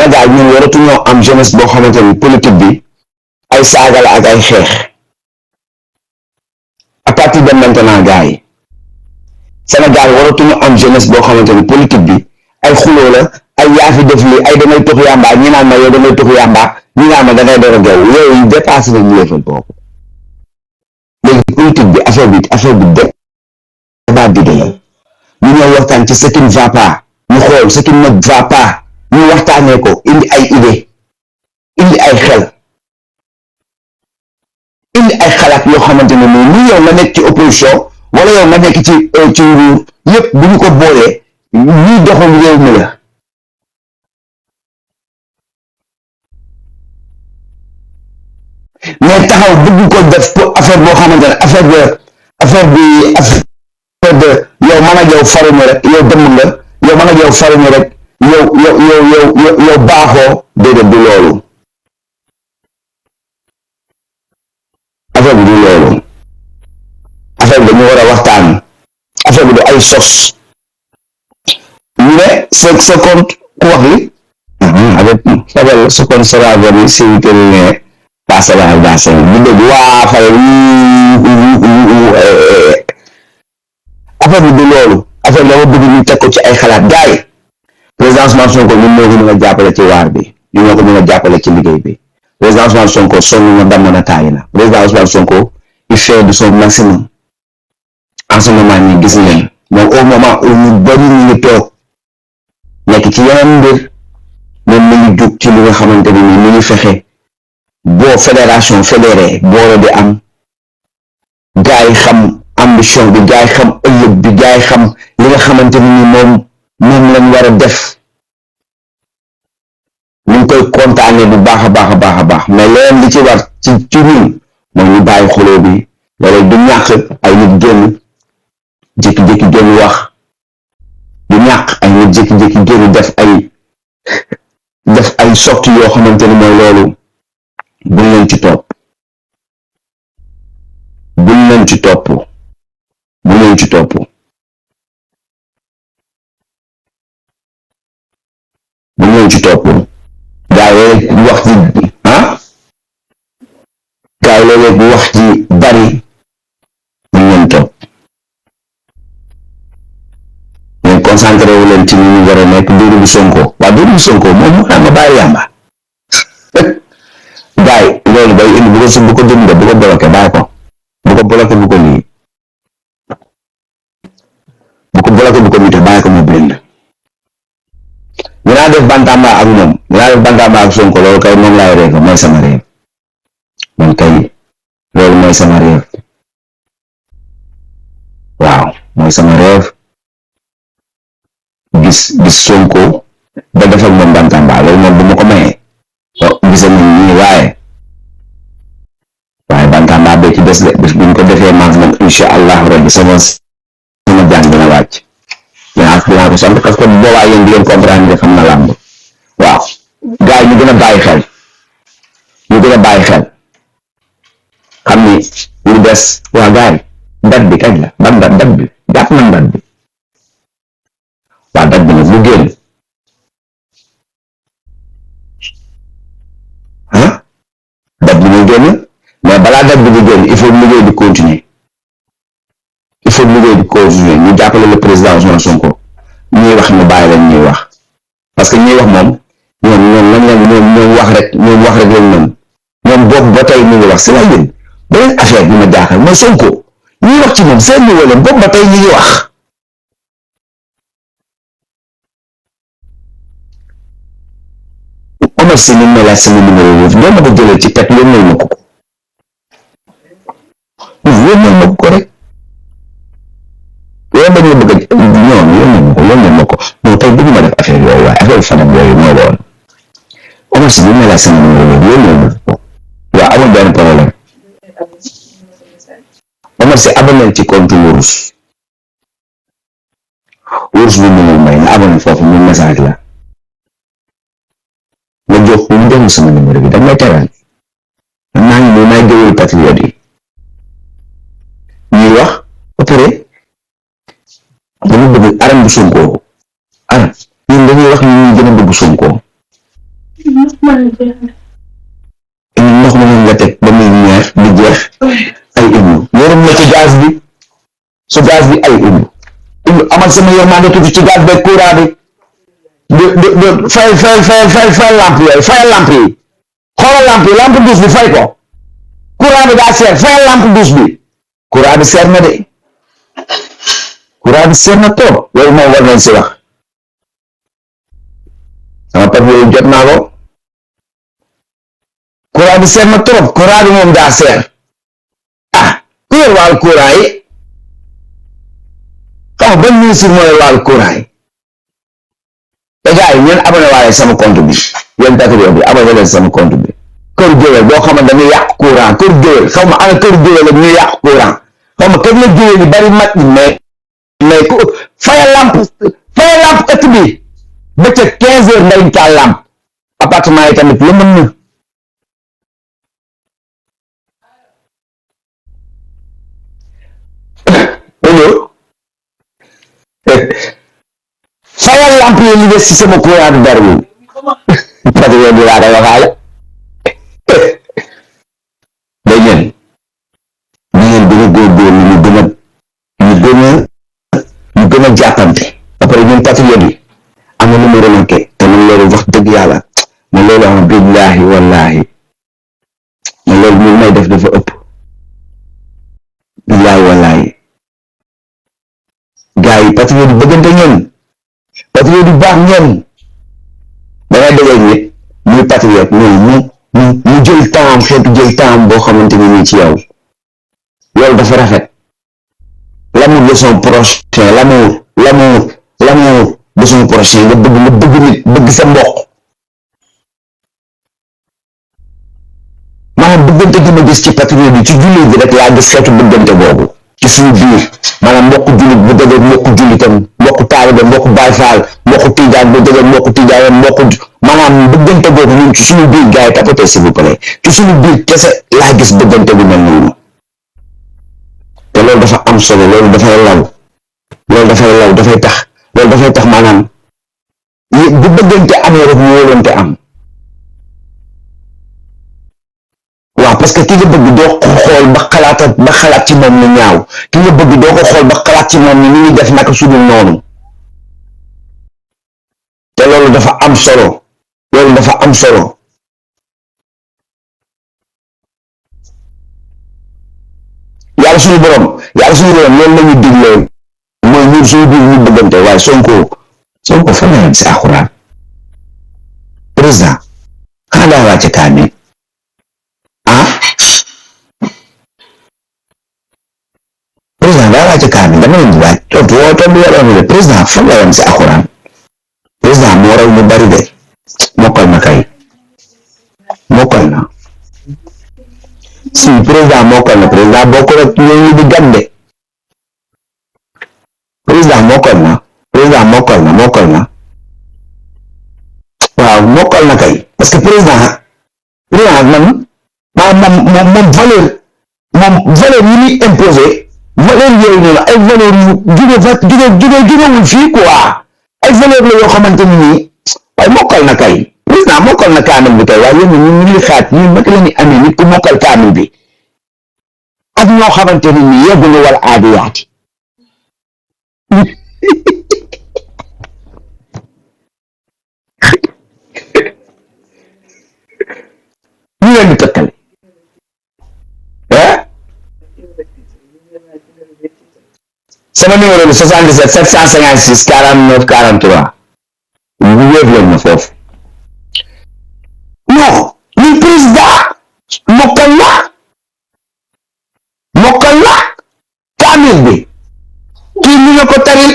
Sénégal ñun waratuñoo am jeunesse boo xamante ni politique bi ay saaga la ak ay xeex à partir de maintenant gars yi Sénégal waratuñu am jeunesse boo xamante ni politique bi ay xuloo la ay yaafi def lii ay damay tux yàmbaa ñi naan ma yow damay tux yàmbaa ñi naan ma dangay dara gaw yooyu dépassé nañu leefal boobu léegi politique bi affaire bi débat d'idée la ñu ñëw waxtaan ci ce qui ne va pas ñu xool ce qui ne va pas ñu waxtaanee ko indi ay idée indi ay xel indi ay xalaat yoo xamante ne nii yow nga nekk ci opposition wala yow nga nekk ci nguur yëpp bu ñu ko boolee ñuy doxal réew mi la mais taxaw bëgg ko def pour affaire boo xamante ne affaire de yow man ak yow faruñu rek yow dëmm nga yow man ak yow faruñu rek yow baaxoo déedéet du loolu affaire bi du loolu affaire bi dañu war a waxtaan affaire bi du ay sos ñu ne ce compte ku wax li avec sabel ce compte sera venu si ne passé la dans cinq bu dégg waa fay affaire bi du loolu affaire bi dama bëgg ñu teg ko ci ay xalaat gars yi président Ousmane Sonko ñun ñoo ko mën a jàppale ci waar bi ñun ñoo ko mën a jàppale ci liggéey bi président Ousmane Sonko sonn na damm na taay na président Ousmane Sonko il fait de son maximum en ce moment nii gis ngeen moom au moment où ñu bari ñu ngi toog nekk ci yeneen mbir moom mi ngi jug ci li nga xamante ne ni mi ngi fexe boo fédération fédérée boole di am gars yi xam ambition bi gars yi xam ëllëg bi gars yi xam li nga xamante ne ni moom lañ war a def ñu ngi koy kontaanee bu baax a baax mais leen li ci war ci ñun mooy ñu bàyyi xuloo bi loolu du ñàkk ay nit génn jékki-jékki génn wax du ñàkk ay nit jékki-jékki génn def ay sorti yoo xamante ni mooy loolu buñ leen ci topp buñ leen ci topp buñ leen ci topp buñ leen ci topp gaa yi wax ji gaa yi léeg-léeg wax ji bari buñ leen topp ngeen concentré wu leen ci ni ñu war a nekk Doudou Sonko waa Doudou Sonko moom mu naan ma bàyyi yàmba gaay loolu day indi bu ko dund bu ko bloqué bàyyi ko bu ko bloqué bu ko lii bu ko bloqué bu ko nite bàyyi ko mu bind dinaa def bantamba ak moom dinaa def bantamba ak Sonko loolu kay moom laay réew mooy sama réew man kay loolu mooy sama réew waaw mooy sama réew gis Sonko ba def ak moom bantamba loolu moom bu ma ko mayee gis nañ ni waaye bantamba bee ci des de bés buñ ko defee maas moom incha allah rabbi sama jàng dina wàcc dinaa ko sant parce que bu boobaa yéen di ngeen comprendre ne xam na làmb waaw gars yi ñu gën a bàyyi xel xam ni lu des waa gars yi date bi kañ la ban date bi jàpp nañ date bi waa date bi nag lu génn date bi muy génn mais balaa date bi di génn il faut liggéey di continuer ñu jàppale le président Ousmane Sonko ñuy wax ñu bàyyi leen ñuy wax parce que ñuy wax moom ñoom wax rek lañ mën ñoom boobu ba tey ñu ngi wax si la yéen beneen affaire bi ma jaaxal mooy Sonko ñuy wax ci moom seen niveau leen boobu ba tey ñu ngi wax Omar Sy ni ma laaj sama numéro boobu doo ma ko jëlee ci teg yónnee ma ko rek loolu dañ la bëgg a yónnee ma ko non tey bëgg ma def affaire yooyu waaye affaire fanam yooyu moo doon Omar Sy ni ma laaj sama numéro boobu yónnee ma ko waaw amul benn problème Omar Sy abonné ci compte wurus bi mu may na abonné foofu mu message la nga jox sama numéro bi danga may teral maa ngi nii may géwél patriote yi ñuy wax ba pare dañu bëgg aram bu Sonko aram ñun dañuy wax ñu gën a bëgg Sonko ndox ma nga teg ba muy ñeex di jeex ay ibnu yërëm na ci gaz bi su gaz bi ay ibnu amal sama yërmande tuuti ci gaz beeg courant bi de fay lamp yooyu fayal lamp yi xoolal lamp yi lamp douche bi fay ko courant bi daa seer fayal lamp douche bi courant bi seer na de courant bi seer na trop loolu moom war nañ si wax sama papier yi jot naa ko courant bi seer na trop courant bi moom daa seer ah ku yor wàllu courant yi xam ban ministre mooy wàllu courant yi te gars yi ñeen abonné waale sama compte bi yéen patriote bi abonné leen sama compte bi kër géwél boo xam ne dañuy yàq courant kër géwél xaw ma ana kër géwél la ñuy yàq courant xaw ma kër la géwél yi bari mat ñi mais ku fayal lamp ëtt bi bëccëg 15 heures nday taal lamp appartement yi tamit lu mën na allo fayal lamp yi li des ci sama courant bi bari patriote bi laa koy waxaale day ñeen na ngeen gën a góorgóorlu ñu gën a jàppante après ñun patriote yi am na lu mu remarqué te man loolu wax dëgg yàlla man loolu am billahi wallahi man loolu ñu may def dafa ëpp billahi wallahi gars yi patriote yi bëggante ngeen patriote yi baax ngeen da ngay dajal nit muy patriote mu jël temps xeetu jël temps boo xamante ni nii ci yow loolu dafa rafet l'amour de son prochain l'amour de son prochain nga bëgg nit bëgg sa mbokk maanaam bëggante gi ma gis ci patriote bi ci jullit bi rek laa gis xeetu bëggante boobu ci suñu biir maanaam mbokku jullit bu dëgër mbokku jullitam mbokku taalibe mbokku baay faal mbokku tijaan bu dëgër mbokku tijaan mbokku maanaam bëggante boobu ñun ci suñu biir gars yi tapoté s'il vous plaît ci suñu biir kese laa gis bëggante bu mel noonu te loolu dafa am solo loolu dafay tax maanaam bu bëggante amee rek ñu wóolante am waaw parce que ki nga bëgg doo ko xool ba xalaat ci moom lu ñaaw ki nga bëgg doo ko xool ba xalaat ci moom ni ñuy def naka sudul noonu te loolu dafa am solo yàlla suñu borom loolu la ñu diglee mooy ñun suñu biir ñu bëggante waaye Sonko fan la yem si alxuraan président xanaa daa wàcce kaamil président daa wàcce kaamil dama leen di laaj tontu waroon de président fan la yem si alxuraan président moo raw ñu bari de mokkal na kay mokkal na si président mokkal na président bokk rek ñooñu di gàdde président mokkal na waaw mokkal na kay parce que président man moom valeur yi muy imposé valeur yooyu noonu ay valeur yu jógewul fii quoi ay valeur la yoo xamante ni nii waaye mokkal na kay président mokkal na kaamil bi kay waaye yéen ñu ngi xaat ñun naka la ñuy amee nit ku mokkal kaamil bi ak ñoo xamante ni nii yegguñu wala aadiyaati ñu leen di tëkkale sama numéro bi 77 756 49 43 bu wéef leen na foofu non ñun président mokkal na kaamil bi kii ñu nga ko taril